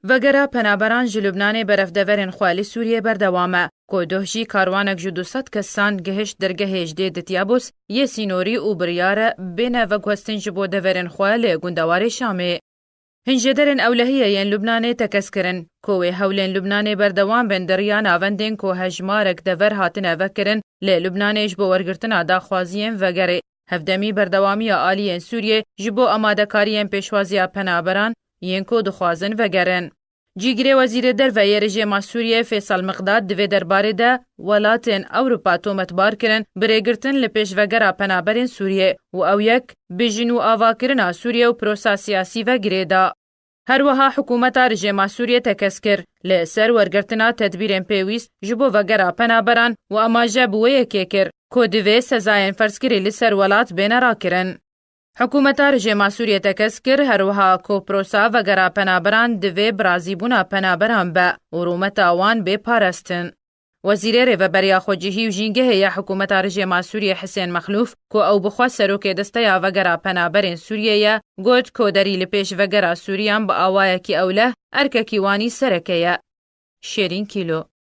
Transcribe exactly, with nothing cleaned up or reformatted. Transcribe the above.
Vegera penaberan ji Lubnanê berevdeverên xwe li Sûriyê berdewam e, ku doh jî karwanek ji du sed kesan gihişt dergehê ji dê di Tiyabûs yê sînorî û biryar e bêne veguhestin ji bo deverên xwe li gundewarê Şamê. Hinjêderên ewlehiyê yên Lubnanê tekez kirin, ku wê hewlên Lubnanê berdewam bin di riya navendên ku hejmarek dever hatine vekirin li Lubnanê ji bo wergirtina daxwaziyên vegerê. Hevdemî berdewamiya aliyên Sûriyê ji bo amadekariyên pêşwaziya penaberan yên ku dixwazin vegerin. Cîgirê Wezîrê Derve yê Rejêma Sûriyê Fêsal Miqdad di vê derbarê de welatên Ewropa tometbar kirin bi rêgirtin li pêşvegera penaberên Sûriyê û ew yek bi jin û avakirina Sûriyê û prosa siyasî ve girê da. Her wiha hikûmeta rejêma Sûriyê tekez kir li ser wergirtina tedbîrên pêwîst ji bo vegera penaberan û amaje bi wê yekê kir ku divê sezayên ferzkirî li ser welat bêne rakirin. Hikûmeta rejêma Sûriyê tekez kir, her wiha ku prosa vegera penaberan divê bi razîbûna penaberan be û rûmeta wan bê parastin. Wezîrê Rêveberiya Xwecihî û Jîngehê ya hikûmeta rejêma Sûriyê Hisên Mexlûf, ku ew bi xwe serokê desteya vegera penaberên Sûriyê ye, got, koderî li pêş vegera Sûriyan bi awayekî ewleh erkekî wanî sereke ye. Şêrîn Kîlo.